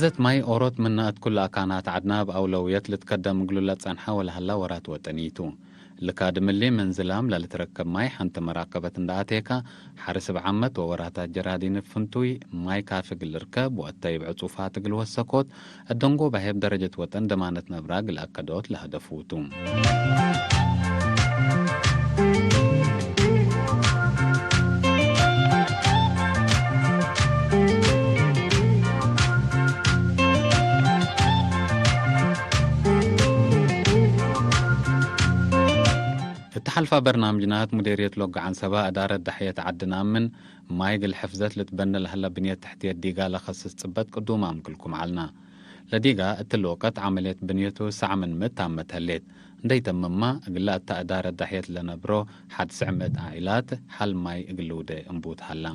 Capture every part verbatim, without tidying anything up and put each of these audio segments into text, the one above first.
ሐፍዘት ማይ ኦሮት ምነ እት ኩሉ አካናት ዐድነ እብ አውለውየት ልትከደም እግሉ ለጸንሐ ወለሀላ ወራት ወጠኒ ቱ። ልካድም እሊ፣ ምን ዝላም ለልትረከብ ማይ ሐንቲ መራከበት እንደ አቴካ፣ ሐርስ እብ ዓመት ወወራታት ጀራዲን እብ ፍንቱይ ማይ ካፊ እግል ልርከብ ወእተይ እብ ዕጹፋት እግል ወሰኮት፣ እት ደንጎባሄ እብ ደረጀት ወጠን ደማነት ነብራ እግል አከዶት ለሀደፉ ቱ። እት ሐልፋ በርናምጅናት ሙዴርየት ሎግ ዐንሰበ፣ እዳረት ዳሕየት ዐዲ ነአምን፣ ማይ እግል ሕፍዘት ልትበነ ለሀለ ብንየት ተሕትየት ዲጋ ለከስስ ጽበጥ ቅዱማም እግልኩም ዐልና። ለዲጋ እትሊ ወቀት ዐመልየት ብንየቱ ሳዕ ምን ምእት ታመት ህሌት። እንዴ ኢተምማ፣ እግለ እተ እዳረት ዳሕየት ለነብሮ ሐድ ስዕ ምእት ዓኢላት ሐል ማይ እግል ልውዴ እንቡት ሀላ።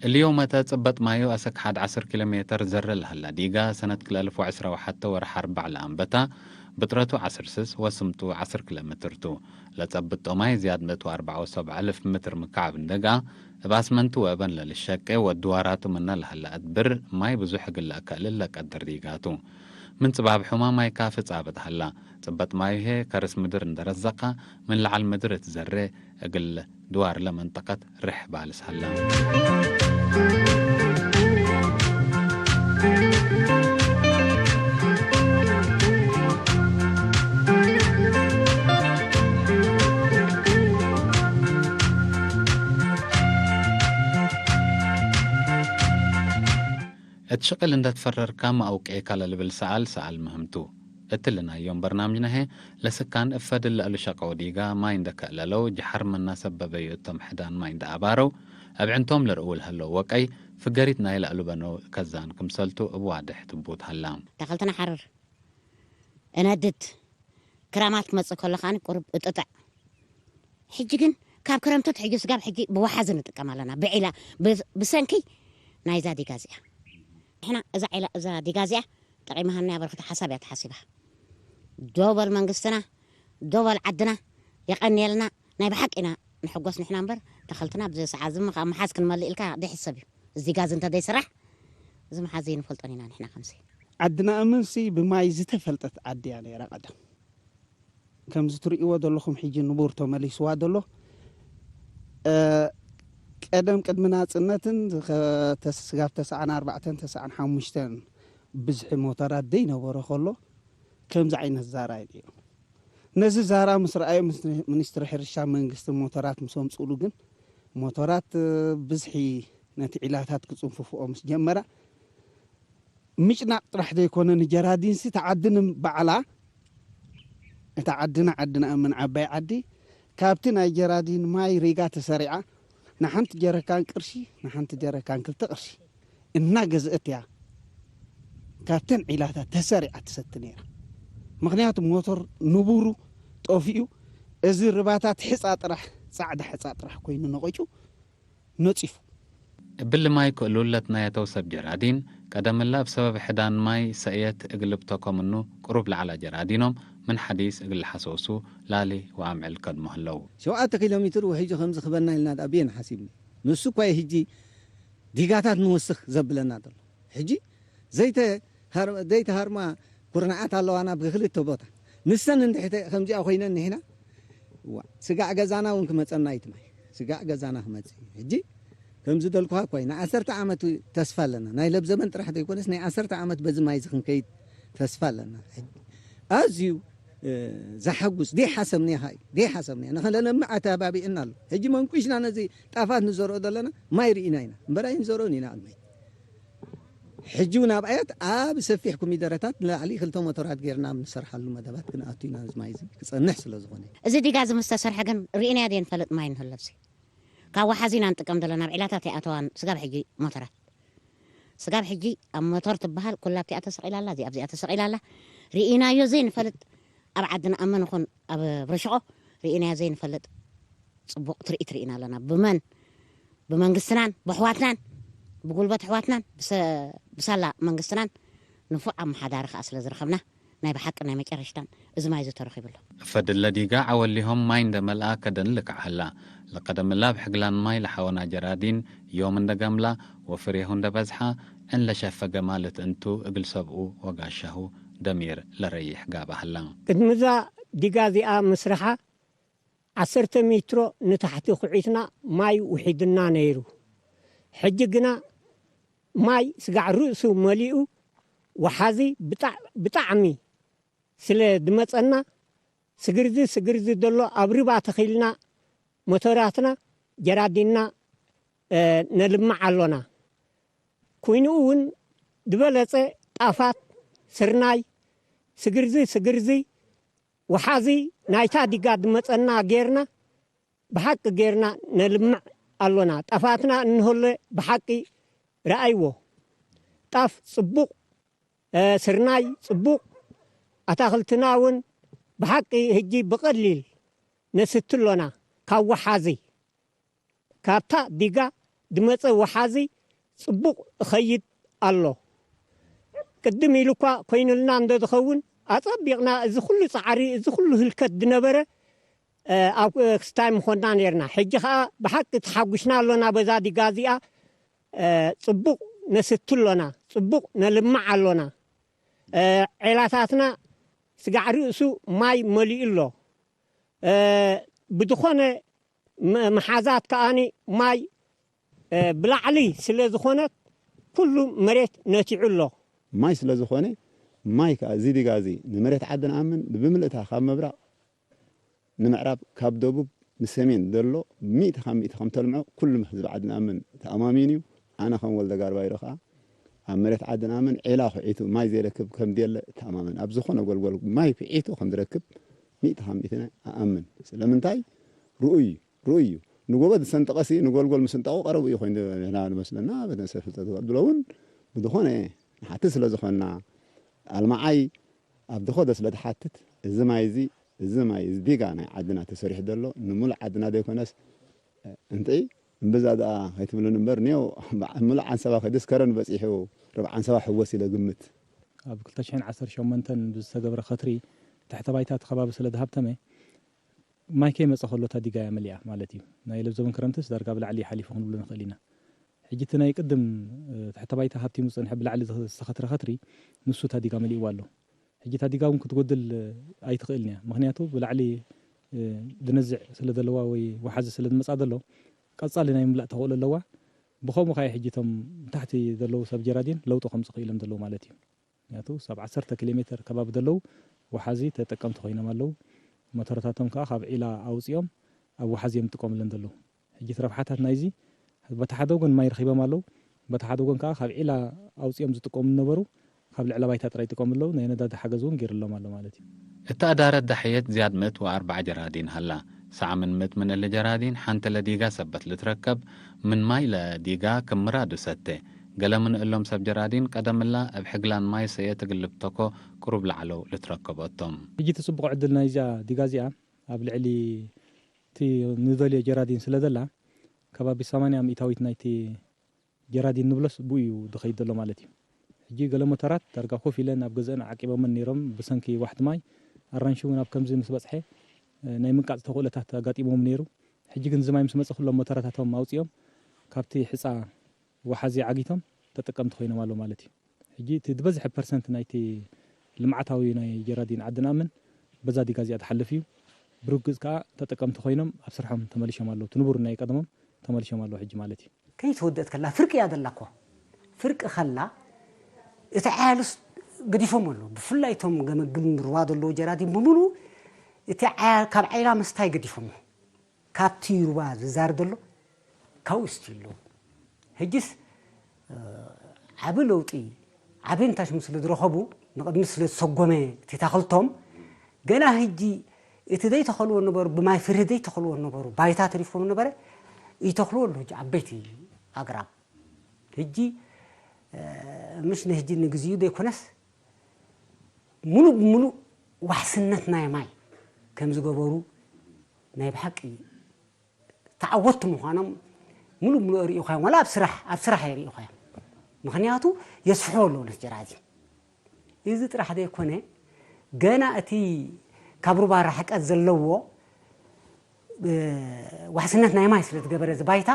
እሊ ዮመተ ጽበጥ ማዩ አሰክ ሐድ ዐስር ኪሎ ሜተር ዘረ ለሀላ ዲጋ፣ ሰነት ክልኤ አልፍ ወዕስራ ወሐቴ ወርሕ አርበዕ ለአንበታ፣ ብጥረቱ ዐስር ስስ ወስምጡ ዐስር ኪሎ ሜትር ቱ። ለጸብጦ ማይ ዝያድ ምእት ወአርበዕ ወሰብዕ አልፍ ምትር ምካዕብ እንደጋ፣ እብ አስመንቲ ወእበን ለልሸቄ ወድዋራቱ ምነ ለሀለ አድብር ማይ ብዙሕ እግል ለአከእልል ለቀድር ዲጋ ቱ። ምን ጽባብ ሑመ ማይ ካፊ ጻብጥ ሀላ። ጽበጥ ማዩ ህዬ ከርስ ምድር እንደ ረዘቀ፣ ምን ለዐል ምድር እት ዘሬ እግል ድዋርለ መንጠቀት ርሕ ባልስ ሀላ። እት ሽቅል እንደ ትፈረርካ ሚ አውቄካ ለልብል ሰኣል፣ ሰኣል ምህም ቱ። እትሊ ናይ ዮም በርናምጅነ ህዬ፣ ለስካን እብ ፈድል ለእሉ ሸቀው ዲጋ ማይ እንደ ከእለለው፣ ጀሐር መና ሰበበዩ እቶም ሕዳን ማይ እንደ አባረው፣ እብ ዕንቶም ለርእው ለህለው ወቀይ፣ ፍገሪት ናይ ለእሉ በነው ከዛን ክምሰልቱ እብ ዋድሕ ትቡት ሀላ። ተኸልትነ ሐርር፣ እነድድ፣ ክራማት ክመጽእ ከሎ ከኣኒ ቁሩብ እጥጥዕ። ሕጂ ግን ካብ ክረምቱ ትሕዩ ስጋብ ሕጂ ብወሓዚ ንጥቀም ኣለና። ብዒላ፣ ብ-፣ ብሰንኪ ናይዛ ዲጋ እዚኣ። ንሕና እዛ ዒላ፣ እዛ ዲጋ እዚኣ ጠቂማሃና ኣበርክቶ ሓሳብ እያ ተሓሲባ። ዶበል መንግስትና፣ ዶበል ዓድና የቀንየልና። ናይ ብሓቂ ኢና ንሕጎስ ንሕና እምበር፣ ተኸልትና ብዘይ ሰዓት ዝም ከኣ መሓዝ ክንመልእ ኢልካ ደይ ሕሰብ እዩ። እዚ ጋዝ እንተ ደይ ስራሕ፣ እዚ መሓዝ ዘይንፈልጦን ኢና ንሕና ከምዚ። ዓድና እምንሲ ብማይ ዝተፈልጠት ዓዲ እያ ነይራ ቀደም። ከምዚ ትርእይዎ ዘለኹም ሕጂ ንቡር ተመሊስዋ ዘሎ። እ፣ ቀደም ቅድሚ ናጽነትን ከ-፣ ተስ-፣ ስጋብ ተስዓን ኣርባዕተን ተስዓን ሓሙሽተን ብዝሒ ሞተራት ዘይነበሮ ከሎ ከምዚ ዓይነት ዛራ እዩ ነይሩ። ነዚ ዛራ ምስ ረኣዩ፣ ምስ ሚኒስትሪ ሕርሻ መንግስቲ ሞተራት ምስ ኣምጽኡሉ ግን፣ ሞተራት ብዝሒ ነቲ ዒላታት ክጽንፍፍኦ ምስ ጀመራ፣ ምጭናቕ ጥራሕ ዘይኮነ፣ ንጀራዲንሲ እታ ዓዲ ንም-፣ ባዕላ፣ እታ ዓድና፣ ዓድና እምን ዓባይ ዓዲ፣ ካብቲ ናይ ጀራዲን ማይ ሪጋ ተሰሪዓ፣ ንሓንቲ ጀረካን ቅርሺ፣ ንሓንቲ ጀረካን ክልተ ቅርሺ። እናገዝአት እያ ካብተን ዒላታት ተሰሪዓ ትሰቲ ነይራ። ምኽንያቱ ሞቶር ንቡሩ ጠፊኡ፣ እዚ ርባታት ሕጻ ጥራሕ፣ ጻዕዳ ሕጻ ጥራሕ ኮይኑ ነቐጩ ነጺፉ። እብሊ ማይ ክእሉለት ናይ ኣተው ሰብ ጀራዲን፣ ቀደምላ እብ ሰበብ ሕዳን ማይ ሰእየት እግል ልብተኮ ምኑ ቅሩብ ለዐላ ጀራዲኖም ምን ሐዲስ እግል ለሐሰሱ ላሊ ወአምዕል ከድሞ ህለው። ሸውዓተ ኪሎ ሜትር ወሕጂ ከምዚ ክበና ኢልና ደኣ ብየን ሓሲብኒ። ንሱ እኳ ህጂ ዲጋታት ንወስኽ ዘብለና ዘሎ። ሕጂ ዘይተ-፣ ሃር-፣ ዘይተሃርማ ኩርናዓት ኣለዋና ብክልተ ቦታ። ንሰን እንድሕተ ከምዚኣ ኮይነን ንሕና፣ ዋ፣ ስጋዕ ገዛና እውን ክመጸና እዩ እቲ ማይ። ስጋዕ ገዛና ክመጽእ እዩ። ሕጂ ከምዚ ደልኩኻ እኳ እዩ። ንዓሰርተ ዓመት ተስፋ ኣለና። ናይ ለብ ዘመን ጥራሕ ዘይኮነስ ናይ ዓሰርተ ዓመት በዚ ማይ እዚ ክንከይድ ተስፋ ኣለና። ሕጂ ኣዝዩ፣ እ፣ ዘሐጉስ፣ ደይሓሰብናዮ እዩ። ደይሓሰብናዮ። ንኽለለምዕ ኣተባቢዕና ኣሎ። ሕጂ መንቁሽና ነዚ ጣፋት ንዘርኦ ዘለና ማይ ርኢና ኢና። እምበር ኣይንዘርኦን ኢና ቅድመይ። ሕጂ እውን ኣብኣየት ኣብ ሰፊሕ ኮሚደረታት ንላዕሊ ክልተ ሞተራት ጌርና ኣብ ንሰርሓሉ መደባት ክንኣቱ ኢና። እዚ ማይ እዚ ክጸንሕ ስለ ዝኾነ። እዚ ዲጋ እዚ ምስ ተሰርሐ ግን ርኢናዮ ዘይንፈልጥ ማይ እንሀለብሲ። ካብ ወሓዚ ኢና ንጥቀም ዘለና፣ ኣብ ዒላታት ኣይኣተዋን። ስጋብ ሕጂ ሞተራት፣ ስጋብ ሕጂ ኣብ ሞተር ትበሃል ኩላ ኣብቲኣ ተሰቒላ ኣላ፣ እዚኣ ኣብዚኣ ተሰቒላ ኣላ። ርኢናዮ ዘይንፈልጥ፣ ኣብ ዓዲ ነኣምን ይኹን ኣብ ብረሽቆ ርኢናዮ ዘይንፈልጥ ጽቡቕ ትርኢት ርኢና ኣለና። ብመን? ብመንግስትናን ብኣሕዋትናን፣ ብጉልበት ኣሕዋትናን፣ ብሰ-፣ ብሳላ መንግስትናን ንፉዕ ኣመሓዳሪ ከኣ ስለ ዝረኸብና፣ ናይ ብሐቅ ናይ መጨረሽታን እዚ ማይ እዚ ተረኪቡ ኣሎ። እፈ ድለ ዲጋ ዐወሊሆም ማይ እንደ መልአ ከደን ልክዕ ሀላ። ለቀደም እላ እብ ሕግላን ማይ ለሐወና ጀራዲን ዮም እንደ ገምላ ወፍሬሁ እንደ በዝሐ፣ ዕን ለሸፈገ ማለት እንቱ እግል ሰብኡ ወጋሻሁ ደሚር ለረይሕ ጋብእ ሀላ። ቅድምዛ ዲጋ እዚኣ ምስርሓ ዐሰርተ ሜትሮ ንታሕቲ ኩዒትና ማይ ውሒድና ነይሩ። ሕጂ ግና ማይ ስጋዕ ርእሱ መሊኡ ወሓዚ ብጣዕሚ ስለ ድመጸና፣ ስግርዚ ስግርዚ ደሎ ኣብሪባ ተኺልና ሞቶራትና ጀራዲንና ነልምዕ ኣሎና። ኩይንኡ እውን ድበለጸ ጣፋት፣ ስርናይ፣ ስግርዚ ስግርዚ ወሓዚ ናይታ ዲጋ ድመጸና ጌርና፣ ብሓቂ ጌርና ነልምዕ ኣሎና። ጣፋትና እንሆለ ብሓቂ ረኣይዎ። ጣፍ ጽቡቕ፣ ስርናይ ጽቡቕ፣ ኣታክልትና እውን ብሓቂ ህጂ ብቐሊል ነስቲ ኣሎና ካብ ወሓዚ። ካብታ ዲጋ ድመጸ ወሓዚ ጽቡቕ እኸይድ ኣሎ። ቅድም ኢሉኳ ኮይኑልና እንዶ ዝኸውን፣ ኣጸቢቕና እዚ ኩሉ ጸዕሪ፣ እዚ ኩሉ ህልከት ድነበረ፣ ኣብ ክስታይ ምኾንና ኔርና። ሕጂ ኸኣ ብሓቂ ተሓጉሽና ኣሎና በዛ ዲጋ እዚኣ። ጽቡቕ ነስቲ ኣሎና፣ ጽቡቕ ነልምዕ ኣሎና። ዔላታትና ስጋዕ ርእሱ ማይ መሊኡ ኣሎ። ብዝኾነ መሓዛት ከኣኒ ማይ ብላዕሊ ስለ ዝኾነት ኩሉ መሬት ነቲዑ ኣሎ። ማይ ስለ ዝኾነ ማይ ከኣ እዚ ዲጋ እዚ ንመሬት ዓዲ ንኣምን ብምልእታ ካብ ምብራቕ ንምዕራብ ካብ ደቡብ ንሰሜን ዘሎ ሚእቲ ካብ ሚእቲ ከም ተልምዖ ኩሉ ህዝቢ ዓዲ ንኣምን ተኣማሚን እዩ። ኣነ ከም ወልደ ጋርባይሮ ከኣ ኣብ መሬት ዓዲ ንኣምን ዔላ ኩዒቱ ማይ ዘይረክብ ከም ድየለ እተኣማመን። ኣብ ዝኾነ ጎልጎል ማይ ኩዒቱ ከም ዝረክብ ሚእቲ ካብ ሚእቲ ኣኣምን። ስለምንታይ? ርኡይ እዩ። ርኡይ እዩ። ንጎቦ ዝሰንጠቐሲ ንጎልጎል ምስንጣቑ ቀረቡ እዩ ኮይኑ ንሕና ንመስለና፣ በተንሰ ፍልጠት ብለውን ብዝኾነ ንሓትት ስለ ዝኾንና፣ ኣልማዓይ ኣብ ድኾ ዶ ስለ ትሓትት፣ እዚ ማይ እዚ፣ እዚ ማይ እዚ ዲጋ ናይ ዓድና ተሰሪሑ ደሎ፣ ንሙሉእ ዓድና ደይኮነስ፣ እንትዒ እምብዛ ደኣ ከይትብሉኒ እምበር፣ ኔው ምሉእ ዓንሰባ ከድስ ከረን በጺሑ፣ ርብዓ ዓንሰባ ሕወስ ኢለ ግምት። ኣብ ክልተ ሽሕን ዓሰርተ ሸሞንተን ብዝተገብረ ከትሪ፣ ትሕተ ባይታ እቲ ከባቢ ስለ ዝሃብተመ፣ ማይ ከይመጸ ከሎ እታ ዲጋ እያ መሊኣ ማለት እዩ። ናይ ለብዘበን ክረምትስ ዳርጋ ብላዕሊ ሓሊፉ ክንብሎ ንኽእል ኢና። ሕጂ እቲ ናይ ቅድም፣ እ፣ ትሕተ ባይታ ሃብቲሙ ዝጸንሐ ብላዕሊ ዝተኸትረ ከትሪ፣ ንሱ እታ ዲጋ መሊእዋ ኣሎ። ሕጂ እታ ዲጋ እውን ክትጎድል፣ እ፣ ኣይትኽእልን እያ። ምኽንያቱ ብላዕሊ፣ እ፣ ድነዝዕ ስለ ዘለዋ ወይ ወሓዚ ስለ ዝመጽኣ ዘሎ፣ ቀጻሊ ናይ ምምላእ ተኽእሎ ኣለዋ። ብኸምኡ ከኣ ሕጂ እቶም ታሕቲ ዘለዉ ሰብ ጀራዲን ለውጢ ከምጽእ ክኢሎም ዘለዉ ማለት እዩ። ምክንያቱ፣ ሰብ ዐሰርተ ኪሎ ሜተር ከባቢ ደለዉ ወሓዚ ተጠቀምቲ ኮይኖም ኣለዉ። መተረታቶም ከኣ ካብ ዒላ ኣውጺኦም ኣብ ወሓዚ እዮም ዝጥቀሙለን ዘለዉ። ሕጂ እቲ ረብሓታት ናይዚ፣ በቲ ሓደ ወገን ማይ ረኺቦም ኣለዉ፣ በቲ ሓደ ወገን ከኣ ካብ ዒላ ኣውጺኦም ዝጥቀሙ ዝነበሩ፣ ካብ ልዕለ ባይታ ጥራይ ይጥቀሙ ኣለዉ፣ ናይ ነዳዲ ሓገዝ እውን ገይሩሎም ኣሎ ማለት እዩ። እተ ኣዳረት ደሐየት ዝያድ ምእት ወአርበዕ ጀራዲን ሀላ። ሰዓ ምን ምእት ምን እሊ ጀራዲን ሐንቲ ለዲጋ ሰበት ልትረከብ፣ ምን ማይ ለዲጋ ክም ምራዱ ሰቴ። ገሌ ምን እሎም ሰብ ጀራዲን ቀደም እላ እብ ሕግላን ማይ ሰየት እግል ልብተኮ ቅሩብ ለዐለው ልትረከቦ እቶም። ሕጂ እቲ ጽቡቕ ዕድል ናይዚኣ ዲጋ እዚኣ ኣብ ልዕሊ እቲ ንደልዮ ጀራዲን ስለ ደላ፣ ከባቢ ሰማንያ ሚእታዊት ናይቲ ጀራዲን ንብሎስ ብኡ እዩ ድኸይድ ዘሎ ማለት እዩ። ሕጂ ገለ ሞተራት ዳርጋ ኮፍ ኢለን ኣብ ገዝአን ዓቂቦመን ነይሮም ብሰንኪ ዋሕዲ ማይ። ኣራንሺ እውን ኣብ ከምዚ ምስ በጽሐ፣ እ፣ ናይ ምንቃጽ ተኽእሎታት ኣጋጢሞም ነይሩ። ሕጂ ግን እዚ ማይ ምስ መጸ ኩሎም ሞተራታቶም ኣውጺኦም ካብቲ ሕጻ ወሓዚ ዓጊቶም ተጠቀምቲ ኮይኖም ኣለዉ ማለት እዩ። ሕጂ እቲ ዝበዝሐ ፐርሰንት ናይቲ ልምዓታዊ ናይ ጀራዲን ዓዲ ንኣምን በዛ ዲጋ እዚኣ ትሓልፍ እዩ። ብርግጽ ከኣ ተጠቀምቲ ኮይኖም ኣብ ስርሖም ተመሊሾም ኣለዉ። እቲ ንቡር ናይ ቀደሞም ተመሊሾም ኣለዉ ሕጂ ማለት እዩ። ከይትወደእት ከላ ፍርቂ እያ ደላ እኮ። ፍርቂ ከላ እቲ ዓያሉስ ገዲፎም ኣለዉ። ብፍላይ እቶም ገመግም ሩባ ዘለዉ ጀራዲን ብምሉኡ እቲ ዓያ-፣ ካብ ዓይላ መስታይ ገዲፎሞ። ካብቲ ሩባ ዝዛር ዘሎ ካብኡ እስቲ ኣለዉ። ሕጅስ፣ እ፣ ዓቢ ለውጢ፣ ዓቢ እንታሽ ምስለ ዝረኸቡ፣ ንቕድሚት ስለ ዝሰጎመ እቲ ታኽልቶም፣ ገና ህጂ እቲ ዘይተኸልዎ ነበሩ፣ ብማይ ፍርህ ዘይተኸልዎ ነበሩ፣ ባይታ ተሪፎም ነበረ፣ ይተኽልዎ ኣለዉ ህጂ ዓበይቲ ኣግራብ። ህጂ፣ እ፣ ምሽ ንህጂ ንግዚኡ ዘይኮነስ፣ ሙሉእ ብሙሉእ ዋሕስነት ናይ ማይ ከም ዝገበሩ ናይ ብሓቂ ተዓወትቲ ምዃኖም ሙሉእ ብሙሉእ ርኢኻዮም፣ ዋላ ኣብ ስራሕ፣ ኣብ ስራሕ ኣይርኢኻዮም። ምኽንያቱ የስፍሖ ኣለዉ ነቲ ጀራዲን። እዚ ጥራሕ ዘይኮነ፣ ገና እቲ ካብ ሩባ ርሕቀት ዘለዎ፣ እ፣ ዋሕስነት ናይ ማይ ስለ ትገበረ፣ እዚ ባይታ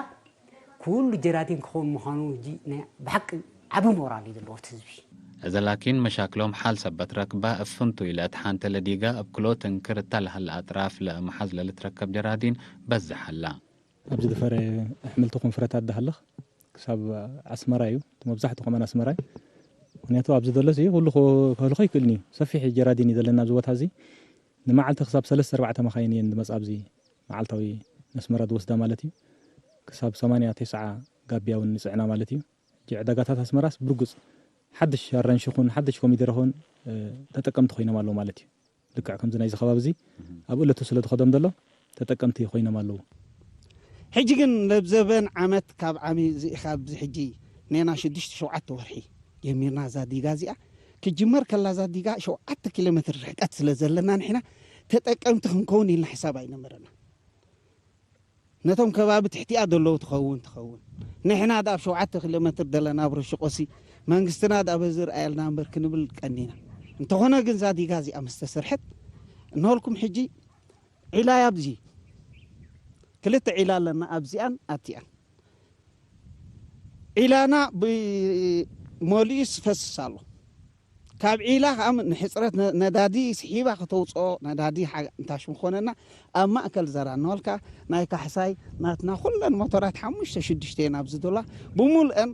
ኩሉ ጀራዲን ክኸውን ምዃኑ፣ እጂ ናይ ብሓቂ ዓቢ ሞራል እዩ ዘለዎ እቲ ህዝቢ። እዘ ላኪን፣ መሻክሎም ሓል ሰበት ረክበ፣ እብ ፍንቱይ ለእት ሓንተ ለዲጋ እብ ክልኦት እንክር እተ ለሀለ አጥራፍ ለመሓዝ ለልትረከብ ጀራዲን በዝሕ ሀላ። ኣብዚ ዝፈረ ኣሕምልቲ ኮም ፍረታት ዳህልኽ ክሳብ ኣስመራ እዩ። እቲ መብዛሕቱ ከማን ኣስመራ እዩ። ምክንያቱ ኣብዚ ዘሎስ እዩ፣ ኩሉ ከ-፣ ከህልኾ ይክእልን እዩ። ሰፊሕ ጀራዲን እዩ ዘለና ኣብዚ ቦታ እዚ። ንመዓልቲ ክሳብ ሰለስተ ኣርባዕተ መኻይን እየን ዝመጽኣ ኣብዚ መዓልታዊ ነስመራ ዝወስዳ ማለት እዩ። ክሳብ ሰማንያ ተስዓ ጋብያ እውን ይጽዕና ማለት እዩ። ሕጂ ዕዳጋታት ኣስመራስ ብርግጽ ሓድሽ ኣራንሺ ኹን ሓድሽ ኮሚደረ ኹን፣ እ፣ ተጠቀምቲ ኮይኖም ኣለዉ ማለት እዩ። ልክዕ ከምዚ ናይዚ ከባቢ እዚ ኣብ እለቱ ስለ ዝኸዶም ዘሎ ተጠቀምቲ ኮይኖም ኣለዉ። ሕጂ ግን ለብዘበን ዓመት ካብ ዓሚ እዚ ኢኻ ኣብዚ ሕጂ ኔና ሽዱሽተ ሸውዓተ ወርሒ ጀሚርና እዛ ዲጋ እዚኣ ክጅመር ከላ እዛ ዲጋ ሸውዓተ ኪሎ ሜትር ርሕቀት ስለ ዘለና ንሕና ተጠቀምቲ ክንከውን ኢልና ሕሳብ ኣይነበረና። ነቶም ከባቢ ትሕቲኣ ዘለዉ ትኸውን ትኸውን። ንሕና ደኣ ኣብ ሸውዓተ ኪሎ ሜትር ደለና ኣብ ረሽቆሲ መንግስትና ደኣ በዚ ርኣየልና እምበር ክንብል ቀኒና። እንተኾነ ግን እዛ ዲጋ እዚኣ ምስ ተሰርሐት እንሆልኩም ሕጂ ዒላ እያ ኣብዚ ክልተ ዒላ ኣለና ኣብዚኣን ኣብቲኣን። ዒላና ብመሊኡ ይፈስስ ኣሎ። ካብ ዒላ ከኣ ምን ሕጽረት ነ-፣ ነዳዲ ስሒባ ከተውጽኦ፣ ነዳዲ ሓ-፣ እንታሽ ምኾነና፣ ኣብ ማእከል ዘራ እናበልካ፣ ናይ ካሕሳይ ናትና ኩለን ሞተራት ሓሙሽተ ሽዱሽተ እየን ኣብዚ ዶላ፣ ብምሉአን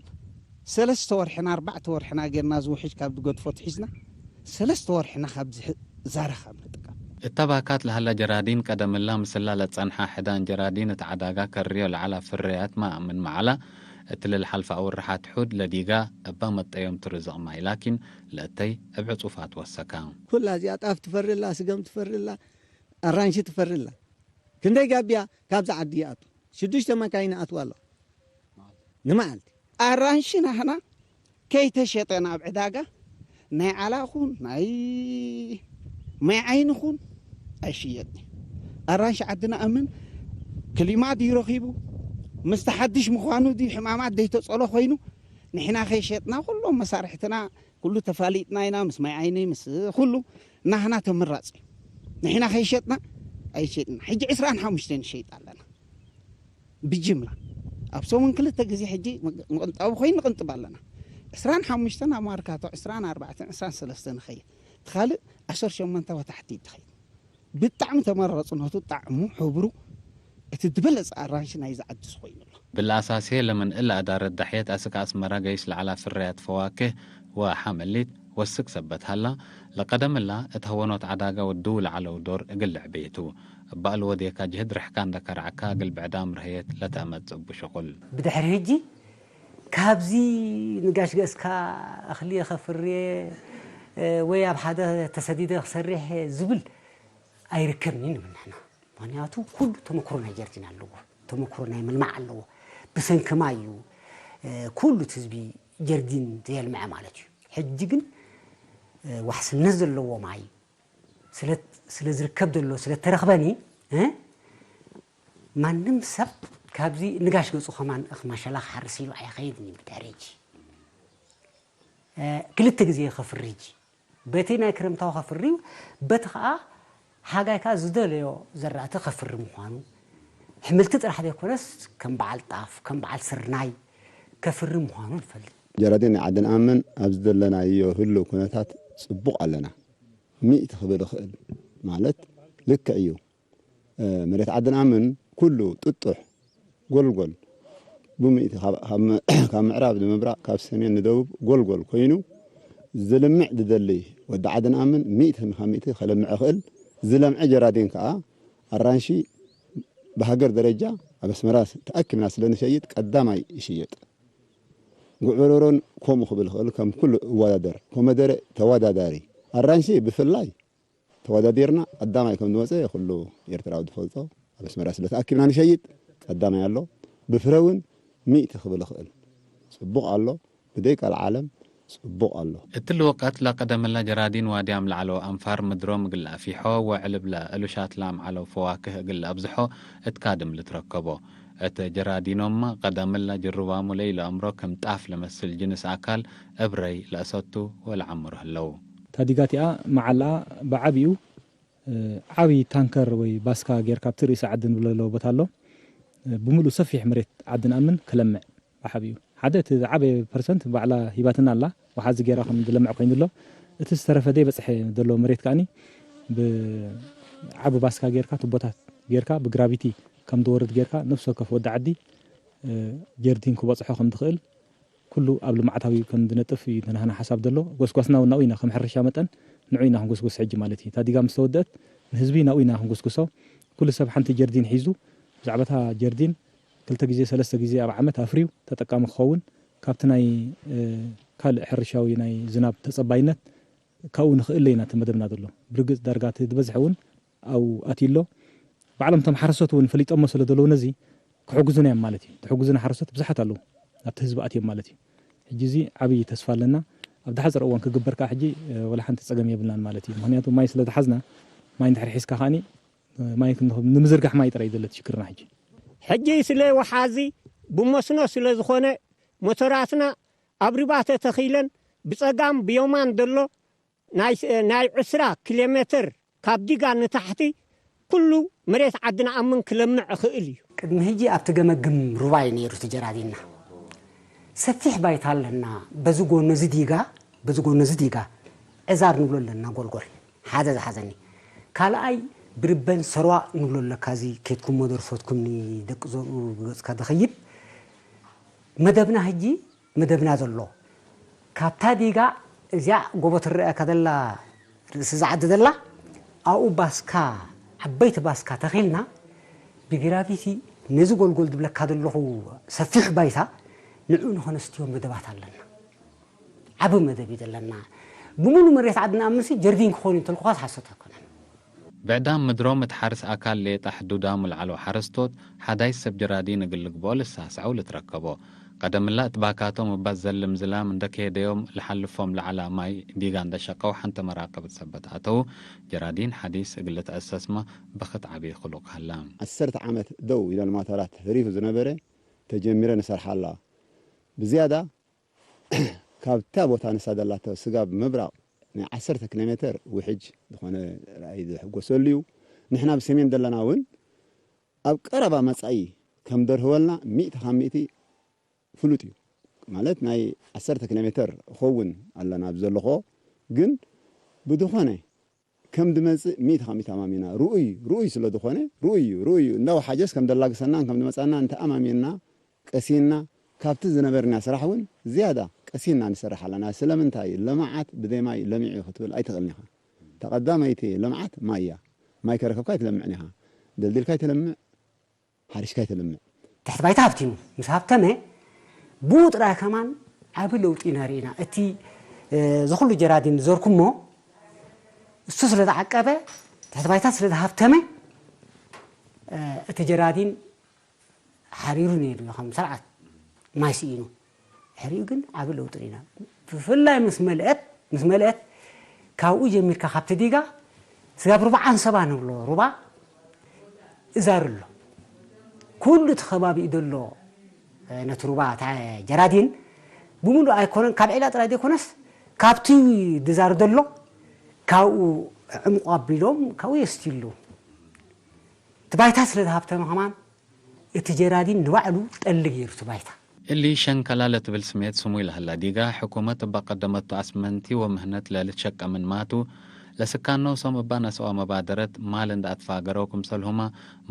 ሰለስተ ወርሕና፣ ኣርባዕተ ወርሕና ጌርና ዝውሕጅ ካብ ዝገድፎ ትሒዝና፣ ሰለስተ ወርሕና ካብዚ ሕ-፣ ዛራ ካብ ንጥቀም። እተ ባካት ለሀለ ጀራዲን ቀደምላ ምስላ ለጸንሐ ሕዳን ጀራዲን እት ዐዳጋ ከርዮ ለዐላ ፍርያት ማእ ምን መዓላ፣ እት ለልሓልፈ አውርሓት ሑድ ለዲጋ እበ መጠዮም ትርዝቅ ማይ ላኪን ለእተይ እብ ዕጹፋት ወሰከ። ኩላ እዚኣ ጣፍ ትፈርላ፣ ስገም ትፈርላ፣ አራንሺ ትፈርላ። ክንደይ ጋብያ ካብዚ ዓዲ ይኣቱ? ሽዱሽተ መካይን ኣትዋ ኣለዋ ንመዓልቲ። አራንሺ ናህና ከይተሸጠ ናብ ዕዳጋ ናይ ዓላ ኹን ናይ ማይ ዓይኒ ኹን ኣይሽየጥን። አራንሺ ዓድና እምን ክሊማ ድዩ ረኺቡ፣ ምስቲ ሓድሽ ምዃኑ ድዩ ሕማማት ደይተጸሎ ኮይኑ፣ ንሕና ከይሸጥና ኩሎም መሳርሕትና ኩሉ ተፋሊጥና ኢና፣ ምስ ማይ ዓይኒ፣ ምስ ኩሉ ናህና ተምራጽ እዩ። ንሕና ከይሸጥና ኣይሸጥና። ሕጂ ዕስራን ሓሙሽተን ንሸይጥ ኣለና። ብጅምላ ኣብ ሰሙን ክልተ ግዜ ሕጂ ምቅ-፣ ምቕንጣዊ ኮይኑ ንቕንጥብ ኣለና። ዕስራን ሓሙሽተን ኣብ ማርካቶ፣ ዕስራን ኣርባዕተን፣ ዕስራን ሰለስተን ንኸይድ። እቲ ካልእ ዓሰርተ ሸሞንተ ወታሕቲ ትኸይድ። ብጣዕሚ ተመራጽነቱ፣ ጣዕሙ፣ ሕብሩ፣ እቲ ዝበለጸ ኣራንሺ ናይዚ ዓዲ ኮይኑ ኣሎ። እብለ አሳሴ ለምን እለ አዳረት ዳሕየት አስክ አስመረ ገይስ ለዐላ ፍርያት ፈዋክህ ወሐመሊት ወስክ ሰበት ሀላ፣ ለቀደም እላ እት ሀወኖት ዐዳገ ወድው ለዐለው ዶር እግል ልዕቤ ቱ። እበ አልወዴካ ጅህድ ርሕካ እንደ ከረዐካ እግል ብዕዳም ርህየት ለተአመጽእ እቡ ሽቁል። ብድሕሪ ህጂ ካብዚ ንጋሽ ገእስካ እክልየ ከፍርየ ወይ ኣብ ሓደ ተሰዲደ ክሰርሕ ዝብል ኣይርከብኒ ንብል ንሕና። ምክንያቱ ኩሉ ተመክሮ ናይ ጀርዲን ኣለዎ፣ ተመክሮ ናይ ምልማዕ ኣለዎ። ብሰንኪ ማይ እዩ፣ እ፣ ኩሉ እቲ ህዝቢ ጀርዲን ዘየልምዐ ማለት እዩ። ሕጂ ግን፣ እ፣ ዋሕስነት ዘለዎ ማይ ስለ፣ ስለ ዝርከብ ዘሎ፣ ስለ ተረኽበኒ፣ እ፣ ማንም ሰብ ካብዚ ንጋሽ ገጹ ከማን እኽ ማሸላ ክሓርስ ኢሉ ኣይኸይድን እዩ ብድሕሪ ሕጂ። እ፣ ክልተ ግዜ ከፍሪ ሕጂ። በቲ ናይ ክረምታዊ ከፍሪ፣ በቲ ኸኣ ሓጋይ ከኣ ዝደለዮ ዘራእቲ ከፍሪ ምዃኑ፣ ሕምልቲ ጥራሕ ዘይኮነስ፣ ከም በዓል ጣፍ፣ ከም በዓል ስርናይ ከፍሪ ምዃኑ ንፈልጥ። ጀራዲን ናይ ዓድን ኣምን ኣብ ዝደለናዮ ህሉው ኩነታት ጽቡቕ ኣለና። ሚእቲ ክብል እኽእል ማለት ልክዕ እዩ። እ፣ መሬት ዓድን ኣምን ኩሉ ጥጡሕ፣ ጎልጎል፣ ብሚእቲ ካብ፣ ካብ፣ ካብ ምዕራብ ንምብራቕ፣ ካብ ሰሜን ንደቡብ ጎልጎል ኮይኑ፣ ዝልምዕ ዝደሊ ወዲ ዓድን ኣምን ሚእቲ ካብ ሚእቲ ከለምዕ ይኽእል። ዝለምዐ ጀራዲን ከኣ ኣራንሺ ብሃገር ደረጃ ኣብ ኣስመራ ተኣኪብና ስለ ንሸይጥ ቀዳማይ ይሽየጥ። ጉዕ በርበሮን ከምኡ ክብል ይኽእል፣ ከም ኩሉ እወዳደር። ኮመደረ ተወዳዳሪ። ኣራንሺ ብፍላይ ተወዳዲርና ቀዳማይ ከም ዝወጸ ኩሉ ኤርትራዊ ዝፈልጦ፣ ኣብ ኣስመራ ስለ ተኣኪብና ንሸይጥ ቀዳማይ ኣሎ። ብፍረ እውን ሚእቲ ክብል እኽእል። ጽቡቕ ኣሎ፣ ብደይ ቀልዓለም ጽቡቕ ኣሎ። እትሊ ወቀት ለቀደምለ ጀራዲን ዋድያም ለዐለው አንፋር ምድሮም እግል ለአፊሖ ወዕልብ ለእሉ ሻትላም ዐለው ፈዋክህ እግል ለአብዝሖ እት ካድም ልትረከቦ። እት ጀራዲኖምመ ቀደምለ ጅሩባሙ ለኢለአምሮ ክም ጣፍ ለመስል ጅንስ አካል እብ ረይ ለአሰቱ ወለዐምሩ ህለው። ታዲጋቲኣ መዓልኣ ብዓቢኡ፣ እ፣ ዓቢ ታንከር ወይ ባስካ ጌርካ ኣብቲ ርእሲ ዓዲ ንብሎ ለለዎ ቦታ ኣሎ። እ፣ ብምሉእ ሰፊሕ መሬት ዓዲ ንኣምን ክለምዕ ብዓቢኡ። ሓደ እቲ ዝዓበየ ፐርሰንት ባዕላ ሂባትና ኣላ፣ ወሓዚ ጌራ ከም ዝለምዕ ኮይኑ ኣሎ። እቲ ዝተረፈ ደይ በጽሐ ዘሎ መሬት ከኣኒ ብዓቢ ባስካ ጌርካ፣ ቱቦታት ጌርካ፣ ብግራቪቲ ከም ዝወርድ ጌርካ፣ ነፍሲ ወከፍ ወዲ ዓዲ፣ እ፣ ጀርዲን ክበጽሖ ከም ዝኽእል፣ ኩሉ ኣብ ልምዓታዊ ከም ዝነጥፍ እዩ ናህና ሓሳብ ዘሎ። ጎስጓስና እውን ናኡ ኢና፣ ከም ሕርሻ መጠን ንዑ ኢና ክንጉስጉስ ሕጂ ማለት እዩ። እታ ዲጋ ምስ ተወደአት ንህዝቢ ናኡ ኢና ክንጉስጉሶ። ኩሉ ሰብ ሓንቲ ጀርዲን ሒዙ፣ ብዛዕባ እታ ጀርዲን ክልተ ግዜ ሰለስተ ግዜ ኣብ ዓመት ኣፍርዩ ተጠቃሚ ክኸውን፣ ካብቲ ናይ፣ እ፣ ካልእ ሕርሻዊ ናይ ዝናብ ተጸባይነት ካብኡ ንኽእለ ኢና እቲ መደብና ዘሎ። ብርግጽ ዳርጋ እቲ ዝበዝሐ እውን ኣብኡ ኣትዩ ኣሎ። ባዕሎም እቶም ሓረስቶት እውን ፈሊጦሞ ስለ ዘለዉ ነዚ ክሕግዙና እዮም ማለት እዩ። ዝሕግዙና ሓረስቶት ብዙሓት ኣለዉ ኣብቲ ህዝቢ ኣትዮም ማለት እዩ። ሕጂ እዚ ዓብዪ ተስፋ ኣለና። ኣብ ዝሓጸረ እዋን ክግበር ከኣ ሕጂ፣ እ፣ ወላ ሓንቲ ጸገም የብልናን ማለት እዩ። ምኽንያቱ ማይ ስለ ዝሓዝና፣ ማይ እንድሕር ሒዝካ ከኣኒ፣ እ፣ ማይ ክንረኽብ ንምዝርጋሕ ማይ ጥራይ እዩ ዘሎ እቲ ሽግርና ሕጂ። ሕጂ ስለ ወሓዚ ብመስኖ ስለ ዝኾነ፣ ሞተራትና ኣብ ሪባተ ተኺለን ብጸጋም ብዮማን ዘሎ ናይ፣ ናይ ዕስራ ኪሎ ሜትር ካብ ዲጋ ንታሕቲ ኩሉ መሬት ዓድና ኣምን ክለምዕ እኽእል እዩ። ቅድሚ ህጂ ኣብቲ ገመግም ሩባ እዩ ነይሩ እቲ ጀራዲንና። ሰፊሕ ባይታ ኣለና። በዚ ጎኑ እዚ ዲጋ፣ በዚ ጎኑ እዚ ዲጋ ዕዛር ንብሎ ኣለና፣ ጎልጎል ሓደ ዝሓዘኒ። ካልኣይ ብርበን ሰርዋ ንብሎ ኣለካ፣ እዚ ኬድኩም መደርፎትኩም ንደቂ ዘርኡ ብገጽካ ደኸይብ መደብና ህጂ መደብና ዘሎ፣ ካብታ ዲጋ እዚኣ ጎቦ ትረአካ ዘላ፣ ርእሲ እዛ ዓዲ ዘላ፣ ኣብኡ ባስካ፣ ዓበይቲ ባስካ ተኺልና፣ ብግራቪቲ ነዚ ጎልጎል ዝብለካ ዘለኹ ሰፊሕ ባይታ፣ ንዑ ንኸነስትዮ መደባት ኣለና። ዓቢ መደብ እዩ ዘለና። ብምሉ መሬት ዓድና ኣምሲ ጀርዲን ክኾን እዩ እንተልኩኻስ ሓሶት ኣይኮነን። ብዕዳም ምድሮም እት ሓርስ ኣካል ሌጠ ሕዱዳም ለዐለው ሐረስቶት፣ ሐዳይስ ሰብ ጀራዲን እግል ልግብኦ ልሳሰዐው ልትረከቦ። ቀደምላ እት ባካቶም እባት ዘልም ዝላም እንደ ከሄደዮም ለሐልፎም ለዐላ ማይ ዲጋ እንደ ሸቀው ሐንተ መራቀብት ሰበት ኣተው፣ ጀራዲን ሐዲስ እግል ልትአሰስመ በክት ዐቢ ክሉቅ ሀላ። ዐሰርተ ዓመት ደው ኢለል ማተራት ተሪፉ ዝነበረ ተጀሚረ ንሰርሓላ። ብዝያዳ ካብታ ቦታ ንሳ ደላቶ ስጋብ ምብራቕ ናይ ዐሰርተ ኪሎ ሜተር ውሕጅ ዝኾነ ራእይ ዝሕጎሰሉ እዩ። ንሕና ብሰሜን ደለና እውን ኣብ ቀረባ መጻኢ ከም ደርህወልና ሚእቲ ካብ ሚእቲ ፍሉጥ እዩ። ማለት ናይ ዐሰርተ ኪሎ ሜተር እኸውን ኣለና ኣብ ዘለኾ፣ ግን ብዝኾነ ከም ድመጽእ ሚእቲ ካብ ሚእቲ ኣማሚና። ርኡይ፣ ርኡይ ስለ ዝኾነ፣ ርኡይ እዩ፣ ርኡይ እዩ። እንዳ ወሓጀስ ከም ደላግሰናን ከም ድመጽኣናን እንተ ኣማሚንና፣ ቀሲንና፣ ካብቲ ዝነበርና ስራሕ እውን ዝያዳ ቀሲንና ንሰርሕ ኣለና። ስለምንታይ? ለመዓት ብደይ ማይ ለሚዑ ክትብል ኣይትኽእልን ኢኻ። እታ ቀዳመይቲ ለምዓት ማይ እያ። ማይ ከረከብካ ኣይትለምዕን ኢኻ። ደልዲልካ ኣይትለምዕ፣ ሓሪሽካ ኣይተለምዕ። ትሕቲ ባይታ ሃብቲሙ። ምስ ሃብተመ፣ ብኡ ጥራይ ከማን ዓቢ ለውጢ ኢና ርኢና። እቲ፣ እ፣ እዚ ኩሉ ጀራዲን ዘርኩሞ፣ እሱ ስለ ተዓቀበ፣ ትሕቲ ባይታ ስለ ተሃብተመ፣ እ፣ እቲ ጀራዲን ሓሪሩ ነይሩ እዩ፣ ከም ሰርዓት ማይ ስኢኑ። ድሕሪኡ ግን ዓቢ ለውጢ ርኢና። ብፍላይ ምስ መልአት፣ ምስ መልአት ካብኡ ጀሚርካ ካብቲ ዲጋ ስጋብ ሩባ ዓንሰባ ንብሎ ሩባ እዛር ኣሎ። ኩሉ እቲ ከባቢኡ ዘሎ፣ እ፣ ነቲ ሩባ እታ ጀራዲን ብምሉእ ኣይኮነን፣ ካብ ዒላ ጥራይ ዘይኮነስ ካብቲ ድዛር ዘሎ ካብኡ ዕምቁ ኣቢሎም ካብኡ የስትዩ ኣለዉ። እቲ ባይታ ስለ ዝሃብተመ ከማን እቲ ጀራዲን ንባዕሉ ጠሊ ገይሩ እቲ ባይታ። እሊ ሸንከላ ለትብል ስሜት ስሙይ ለሀላ ዲጋ፣ ሕኩመት እበ ቀደመቱ አስመንቲ ወምህነት ለልትሸቀ ምንማቱ፣ ለስካን ኖሶም እበ ነስኦ መባደረት ማል እንደ አትፋገረው ክምሰልሁመ፣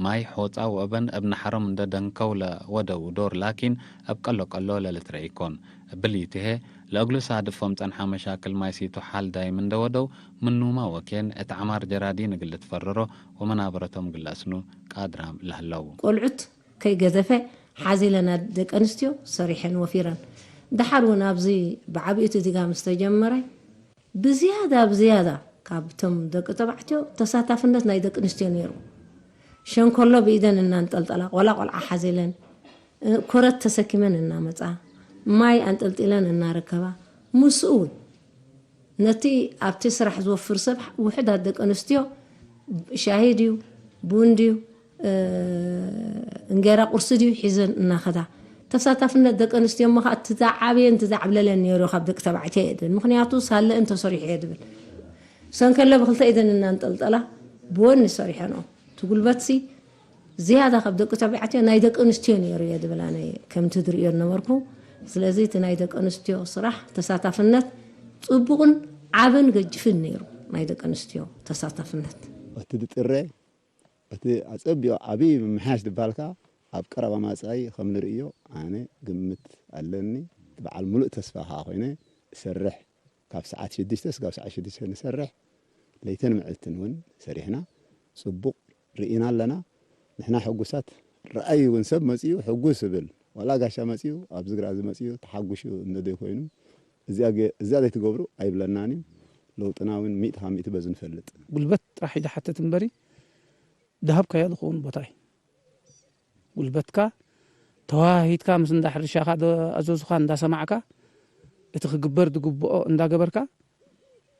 ማይ፣ ሖጻ ወእበን እብ ነሐሮም እንደ ደንከው ለወደው ዶር ላኪን፣ እብ ቀሎ ቀሎ ለልትረኤ ኢኮን። እብሊ ቲ ህዬ፣ ለእግሉ ሳድፎም ጸንሐ መሻክል ማይ ሲቶ ሐል ዳይም እንደ ወደው፣ ምኑመ ወኬን እት ዐማር ጀራዲን እግል ልትፈረሮ ወመናበረቶም እግል ለአስኑ ቃድራም ለህለው። ቆልዑት ከይገዘፈ ሐዚ ለና ደቀንስትዮ ሰሪሐን ወፊረን። ደሓር እውን ኣብዚ ብዓቢኡቲ ዲጋ ምስ ተጀመረ፣ ብዝያዳ፣ ብዝያዳ ካብቶም ደቂ ተባዕትዮ ተሳታፍነት ናይ ደቀንስትዮ ነይሩ። ሸንኮሎ ብኢደን እናንጠልጠላ፣ ቆላ ቆልዓ ሐዜለን፣ እ፣ ኮረት ተሰኪመን እናመጻ፣ ማይ አንጠልጢለን እናረከባ፣ ምስኡ እውን ነቲ ኣብቲ ስራሕ ዝወፍር ሰብ ውሑዳት ደቂ ኣንስትዮ ሻሂ ድዩ፣ ቡን ድዩ፣ እ፣ እንጌራ ቁርሲ ድዩ ሒዘን እናኸዳ። ተሳታፍነት ደቂ ኣንስትዮ እሞ ኸኣ እቲ ዝዓበየን እቲ ዝዓብለለን ነይሩ ካብ ደቂ ተባዕትዮ እየ ድብል። ምኽንያቱ ሳለአን ተሰሪሑ እየ ድብል። ሰንከለ ብክልተ ኢደን እናንጠልጠላ ብወኒ ሰሪሐንኦ። እቲ ጉልበትሲ ዝያዳ ካብ ደቂ ተባዕትዮ ናይ ደቂ ኣንስትዮ ነይሩ እየ ድብል ኣነ ከምቲ ዝርእዮ ነበርኩ። ስለዚ እቲ ናይ ደቂ ኣንስትዮ ስራሕ ተሳታፍነት ጽቡቕን ዓብን ገጅፍን ነይሩ፣ ናይ ደቂ ኣንስትዮ ተሳታፍነት። እቲ ዝጥረ፣ እቲ ኣጸቢቑ ዓቢ ምምሕያሽ ድባልካ ኣብ ቀረባ ማጻኢ ከም ንርእዮ ኣነ ግምት ኣለኒ። በዓል ምሉእ ተስፋ ከኣ ኮይነ እሰርሕ። ካብ ሰዓት ሽዱሽተ እስካብ ሰዓት ሽዱሽተ ንሰርሕ። ለይትን ምዕልትን እውን ሰሪሕና፣ ጽቡቕ ርኢና ኣለና። ንሕና ሕጉሳት፣ ረኣይ እውን ሰብ መጺኡ ሕጉስ እብል። ዋላ ጋሻ መጺኡ፣ ኣብዚ ግራዚ መጺኡ ተሓጉሹ እንዶ ዘይኮይኑ፣ እዚኣ ገ-፣ እዚኣ ዘይትገብሩ ኣይብለናን እዩ። ለውጥና እውን ሚእቲ ካብ ሚእቲ በዚ ንፈልጥ። ጉልበት ጥራሕ እዩ ዝሓትት እምበሪ፣ ደሃብካዮ ዝኸውን ቦታ እዩ። ጉልበትካ ተዋሂድካ ምስ እንዳ ሕርሻኻ ዶ-፣ ኣዘዙኻ እንዳሰማዕካ፣ እቲ ክግበር ዝግብኦ እንዳገበርካ፣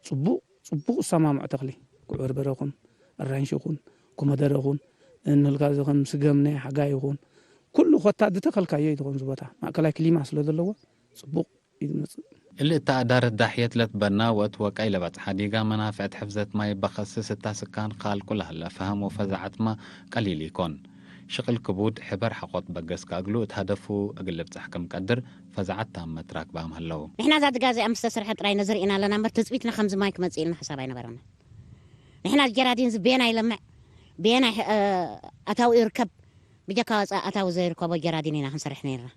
ጽቡቕ፣ ጽቡቕ ዝሰማምዖ ተኽሊ፣ ጉዕ በርበረ ይኹን፣ ኣራንሺ ይኹን፣ ኮመደረ ይኹን፣ እንህልካ እዚ ከም ስገም ናይ ሓጋይ ይኹን፣ ኩሉ ኮታ ዝተኸልካዮ እዩ ዝኸውን። እዚ ቦታ ማእከላይ ክሊማ ስለ ዘለዎ፣ ጽቡቕ እዩ ዝመጽእ። እሊ እተ ኣዳረት ዳሕየት ለትበና ወእት ወቀይ ለበጽሐ ዲጋ መናፍዕት ሕፍዘት ማይ በከስስ እታ ስካን ካልኩ ለሀለ ፈሀም ወፈዛዐትመ ቀሊል ኢኮን። ሽቅል ክቡድ ሕበር ሐቆ ትበገስከ እግሉ እት ሀደፉ እግል ልብጸሕ ክም ቀድር ፈዛዐት ታመት ራክባም ሀለው። ንሕና እዛ ድጋ እዚኣ ምስ ተሰርሐ ጥራይ ነዚ ርኢና ኣለና እምበር ትጽቢትና ከምዚ ማይ ክመጽእ ኢልና ሕሳብ ኣይነበረና። ንሕና ጀራዲን እዚ ቤና ይለምዕ፣ ቤና ይሕ-፣ እ፣ ኣታዊ ይርከብ፣ ብጀካ ወጻእ ኣታዊ ዘይርከቦ ጀራዲን ኢና ክንሰርሕ ነይርና።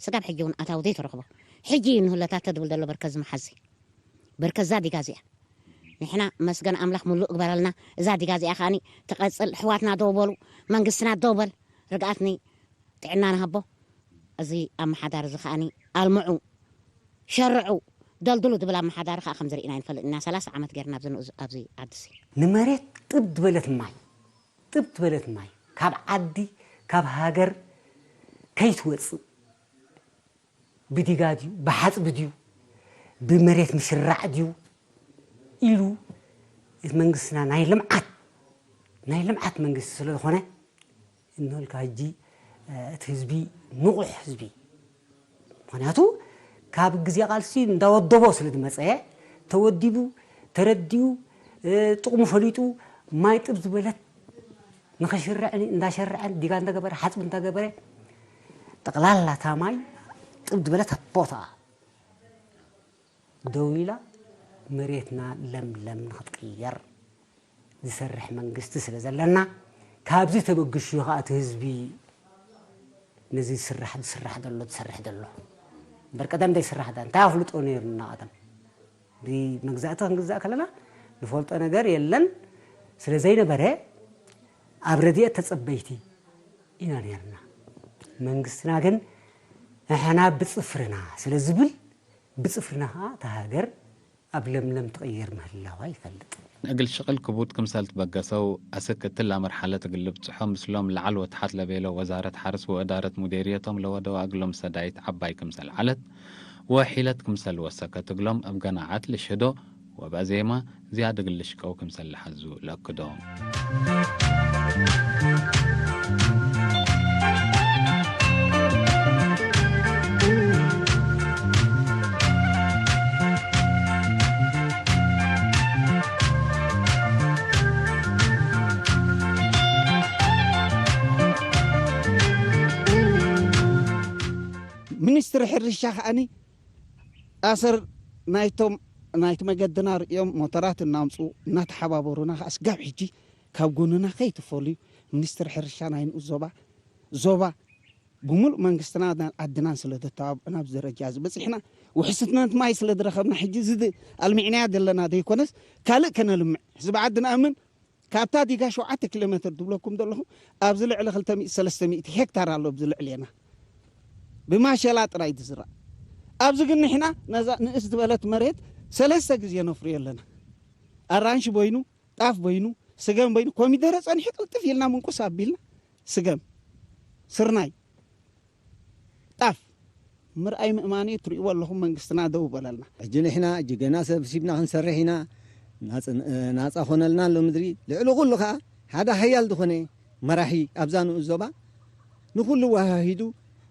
ስጋብ ሕጂ እውን ኣታዊ ዘይተረኽቦ። ሕጂ እዩ ንህለታት ተድብል ደሎ በርከ እዚ መሓዚ። በርከ እዛ ዲጋ እዚኣ። ንሕና መስገን ኣምላኽ ምሉእ እግበረልና። እዛ ዲጋ እዚኣ ከኣኒ ትቐጽል። ኣሕዋትና ደው በሉ፣ መንግስትና ደው በል። ርግኣትኒ ጥዕና ንሃቦ። እዚ ኣመሓዳሪ እዚ ከኣኒ ኣልምዑ፣ ሸርዑ፣ ደልድሉ ድብል ኣመሓዳሪ ከኣ ከምዚ ርኢና ኣይንፈልጥ ኢና። ሰላሳ ዓመት ጌርና ኣብዚ ንኡዝ-፣ ኣብዚ ዓዲ እዚ። ንመሬት ጥብ ዝበለት ማይ፣ ጥብ ዝበለት ማይ ካብ ዓዲ፣ ካብ ሃገር ከይትወጽእ ብዲጋ ድዩ፣ ብሓጽቢ ድዩ፣ ብመሬት ምሽራዕ ድዩ ኢሉ፣ እቲ መንግስትና ናይ ልምዓት፣ ናይ ልምዓት መንግስቲ ስለ ዝኾነ፣ እንሆልካ ህጂ፣ እ፣ እቲ ህዝቢ ንቑሕ ህዝቢ። ምኽንያቱ፣ ካብ ግዜ ቃልሲ እንዳወደቦ ስለ ዝመጸ፣ ተወዲቡ፣ ተረዲኡ፣ እ፣ ጥቕሙ ፈሊጡ፣ ማይ ጥብ ዝበለት ንኸሽርዕን እንዳሸርዐን፣ ዲጋ እንዳገበረ፣ ሓጽቢ እንዳገበረ፣ ጠቕላላ እታ ማይ ጥብ ዝበለት ቦታ ደው ኢላ፣ መሬትና ለምለም ንኽትቅየር ዝሰርሕ መንግስቲ ስለ ዘለና፣ ካብዚ ተበግሹ ኸኣ እቲ ህዝቢ ነዚ ዝስራሕ፣ ዝስራሕ ደሎ፣ ዝሰርሕ ደሎ። እምበር ቀደም እንታይ ይስራሕ ዳ፣ እንታይ ኣፍልጦ ነይሩና ቀደም? ብመግዛእቲ ክንግዛእ ከለና ንፈልጦ ነገር የለን። ስለ ዘይነበረ ኣብ ረድኤት ተጸበይቲ ኢና ነይርና። መንግስትና ግን ንሕና ብጽፍርና ስለ ዝብል፣ ብጽፍርና ኸኣ እታ ሃገር ኣብ ለምለም ትቕየር ምህላዋ ይፈልጥ። እግል ሽቅል ክቡድ ክምሰል ትበገሰው፣ አስክ እትላ መርሐለት እግል ልብጽሖ ምስሎም ለዐል ወተሐት ለቤለው ወዛረት ሐርስ ወእዳረት ሙዴርየቶም ለወደዋ እግሎም ሰዳይት ዐባይ ክምሰል ዐለት፣ ወሒለት ክምሰል ወሰከት እግሎም እብ ገናዐት ልሽህዶ፣ ወበአዜማ ዝያድ እግል ልሽቀው ክምሰል ለሐዙ ለአክዶ። ሚኒስትሪ ሕርሻ ከኣኒ፣ አሰር ናይቶም፣ ናይት መገድና ርእዮም ሞተራት እናምጽኡ እናተሓባበሩና ከኣ ስጋብ ሕጂ ካብ ጎንና ከይትፈሉዩ፣ ሚኒስትሪ ሕርሻ ናይ ንኡስ ዞባ፣ ዞባ ብምሉእ መንግስትና ዓድናን ስለ ተተባብዑና ኣብዚ ደረጃ እዚ በጺሕና። ውሕስነት ማይ ስለ ዝረኸብና ሕጂ እዚ ድ-፣ ኣልሚዕናያ ዘለና ዘይኮነስ ካልእ ከነልምዕ ህዝቢ ዓዲ ንኣምን። ካብታ ዲጋ ሸውዓተ ኪሎ ሜትር ድብለኩም ዘለኹ፣ ኣብዚ ልዕሊ ክልተ ሚእቲ ሰለስተ ሚእቲ ሄክታር ኣሎ፣ ኣብዚ ልዕሌና ብማሸላ ጥራይ ዝዝራእ። ኣብዚ ግን ንሕና ነዛ ንእስ ዝበለት መሬት ሰለስተ ግዜ ነፍርዮ ኣለና። ኣራንሺ በይኑ፣ ጣፍ በይኑ፣ ስገም በይኑ፣ ኮሚደረ ጸኒሑ ቅልጥፍ ኢልና ምንቁስ ኣቢልና፣ ስገም፣ ስርናይ፣ ጣፍ ምርኣይ ምእማን እዩ። ትርእይዎ ኣለኹም፣ መንግስትና ደው በለልና። ሕጂ ንሕና እጅ ገና ሰብ ሲብና ክንሰርሕ ኢና። ናጽ-፣ ናጻ ኮነልና ኣሎ ምድሪ። ልዕሊ ኩሉ ከኣ ሓደ ሓያል ዝኾነ መራሒ ኣብዛ ንኡስ ዞባ ንኹሉ ወሃሂዱ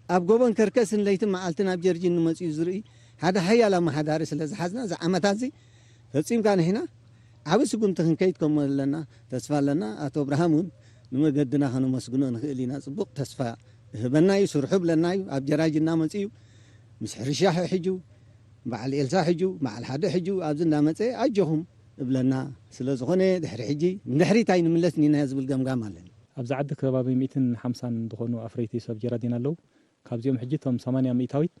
ኣብ ጎቦን ከርከስን ለይትን መዓልትን ኣብ ጀርጂን ንመጽኡ ዝርኢ ሓደ ሓያል ኣመሓዳሪ ስለ ዝሓዝና፣ እዚ ዓመታት እዚ ፈጺምካ ንሕና ዐቢ ስጉምቲ ክንከይድ ከም ለና ተስፋ ለና። አቶ እብርሃም እውን ንመገድና ከነመስግኖ ንክእል ኢና። ጽቡቅ ተስፋ እህበና እዩ፣ ስርሑ ብለና እዩ። ኣብ ጀራጅ እናመጽኡ እዩ። ምስ ሕርሻ ሕጁ፣ በዓል ኤልሳ ሕጁ፣ በዓል ሓደ ሕጁ ኣብዚ እናመጸ ኣጆኹም እብለና። ስለ ዝኾነ ድሕሪ ሕጂ ንድሕሪት ኣይንምለስን ኢና ዝብል ገምጋም ኣለኒ። ኣብዚ ዓዲ ከባቢ ሚእትን ሓምሳን ዝኾኑ ኣፍረይቲ ሰብ ጀራዲን ኣለዉ። ካብዚኦም ሕጂ እቶም ሰማንያ ሚእታዊት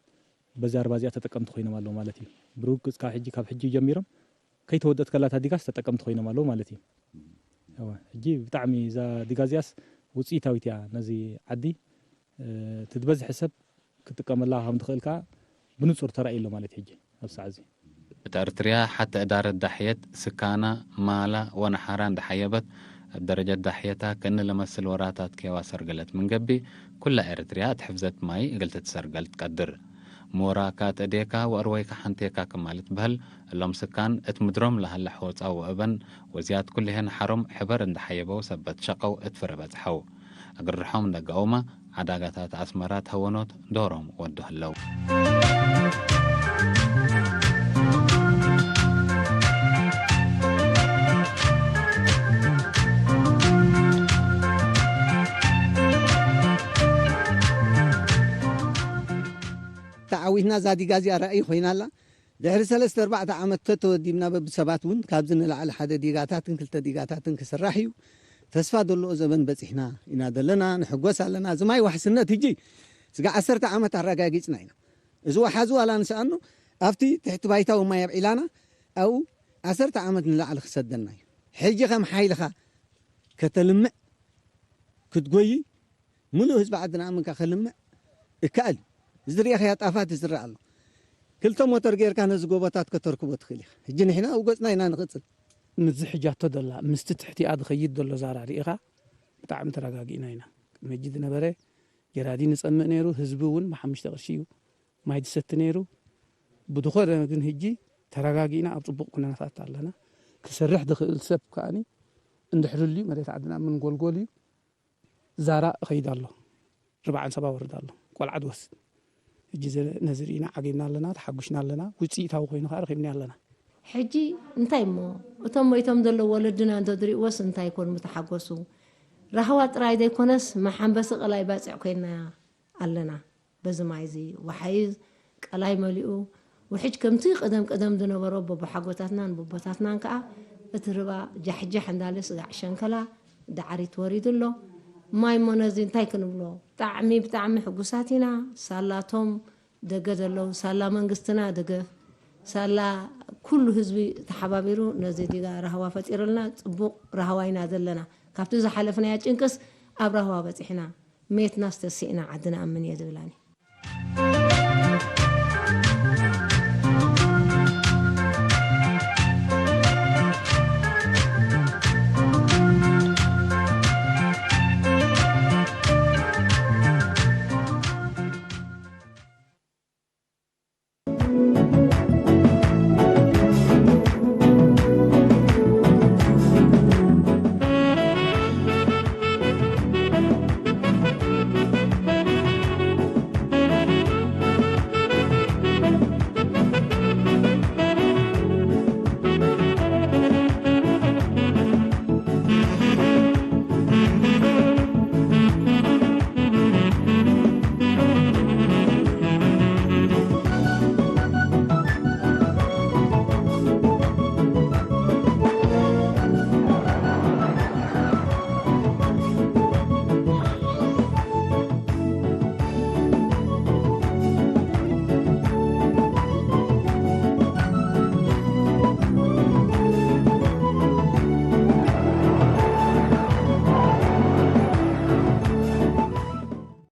በዚ ኣርባ እዚኣ ተጠቀምቲ ኮይኖም ኣለዉ ማለት እዩ። ብርግጽ ካብ ሕጂ፣ ካብ ሕጂ ጀሚሮም ከይተወደአት ከላ እታ ዲጋስ ተጠቀምቲ ኮይኖም ኣለዉ ማለት እዩ። እወ፣ ሕጂ ብጣዕሚ እዛ ዲጋ እዚኣስ ውጽኢታዊት እያ። ነዚ ዓዲ፣ እ፣ ትትበዝሒ ሰብ ክጥቀመላ ከም ትኽእል ከኣ ብንጹር ተራእዩ ኣሎ ማለት እዩ። ሕጂ ኣብ ሰዓት እዚ እት ኤረትርያ ሐተ እዳረት ዳሕየት፣ ስካና፣ ማላ ወነሓራ እንዴ ሐየበት፣ እብ ደረጀት ዳሕየታ ክእኒ ለመስል ወራታት ኬዋ ሰርገለት ምን ገብእ፣ ኩለ ኤረትርያ እት ሕፍዘት ማይ እግል ትትሰርገል ትቀድር። ሞራካ እት እዴካ ወእርወይካ ሐንቴካ ክማ ልትበህል፣ እሎም ስካን እት ምድሮም ለሀለ ሖጻው ወእበን ወዝያድ ኩልሄን ሐሮም ሕበር እንዴ ሐየበው ሰበት ሸቀው እት ፍረ በጽሐው። እግል ርሖም እንዴ ገአውመ፣ ዐዳጋታት አስመራት ሀወኖት ዶሮም ወዱ ህለው። ተዓዊትና እዛ ዲጋ እዚኣ ራእይ ኮይና ኣላ። ድሕሪ ሰለስተ ኣርባዕተ ዓመት ተተወዲብና በብሰባት እውን ካብዚ ንላዕሊ ሓደ ዲጋታትን ክልተ ዲጋታትን ክስራሕ እዩ። ተስፋ ደለኦ ዘበን በጺሕና ኢና ዘለና፣ ንሕጎስ ኣለና። እዚ ማይ ዋሕስነት ህጂ ስጋ ዐሰርተ ዓመት ኣረጋጊጽና ኢና። እዚ ወሓዚ ዋላ ንስኣኑ ኣብቲ ትሕቲ ባይታዊ ማይ ኣብዒላና ኣብኡ ዐሰርተ ዓመት ንላዕሊ ክሰደና እዩ። ሕጂ ከም ሓይልኻ ከተልምዕ ክትጎይ ምሉእ ህዝቢ ዓድና ኣምንካ ከልምዕ እከኣል እዩ። እዚ ርኤኽያ ጣፋት ይዝረእ ኣሎ። ክልተ ሞተር ጌርካ ነዚ ጎቦታት ከተርክቦ ትኽእል ኢኻ። ሕጂ ንሕና ኣብ ገጽና ኢና ንቕጽል። ምስዚ ሕጃቶ ደላ፣ ምስቲ ትሕቲኣ ዝኸይድ ደሎ ዛራ ርኢኻ፣ ብጣዕሚ ተረጋጊእና ኢና። ቅድሚ ሕጂ ዝነበረ ጀራዲን ንጸምእ ነይሩ፣ ህዝቢ እውን ብሓሙሽተ ቅርሺ እዩ ማይ ዝሰቲ ነይሩ። ብዝኾነ ግን ህጂ ተረጋጊእና ኣብ ጽቡቕ ኩነታት ኣለና። ክሰርሕ ዝኽእል ሰብ ከኣኒ እንድሕር ልዩ መሬት ዓድና ምን ጎልጎል እዩ። ዛራ እኸይድ ኣሎ። ርብዓን ሰባ ወርድ ኣሎ። ቆልዓ ትወስድ። እጂ ዘ-፣ ነዚ ርኢና ዓጊብና ኣለና፣ ተሓጉሽና ኣለና። ውጽኢታዊ ኮይኑ ከኣ ረኺብናዮ ኣለና። ሕጂ እንታይ እሞ፣ እቶም ሞይቶም ዘለዉ ወለድና እንተ ዝርእይዎስ እንታይ ኮን ምተሓጎሱ? ራህዋ ጥራይ ዘይኮነስ፣ መሓንበሲ ቀላይ ባጽዕ ኮይና ኣለና። በዚ ማይ እዚ ወሓይዝ ቀላይ መሊኡ፣ ውሕጅ ከምቲ ቀደም ቀደም ዝነበሮ በቦሓጎታትናን በቦታትናን ከኣ፣ እቲ ርባ ጃሕጃሕ እንዳለ ስጋዕ ሸንከላ ዳዕሪት ወሪዱ ኣሎ። ማይ እሞ ነዚ እንታይ ክንብሎ? ብጣዕሚ፣ ብጣዕሚ ሕጉሳት ኢና። ሳላቶም ደገ ዘለዉ፣ ሳላ መንግስትና ደገፍ፣ ሳላ ኩሉ ህዝቢ ተሓባቢሩ ነዚ ዲጋ ራህዋ ፈጢሩልና፣ ጽቡቕ ራህዋ ኢና ዘለና። ካብቲ ዝሓለፍናዮ ጭንቅስ ኣብ ራህዋ በጺሕና፣ ሜትናስ ተሲእና ዓዲ ነኣምን እየ ዝብል ኣነ።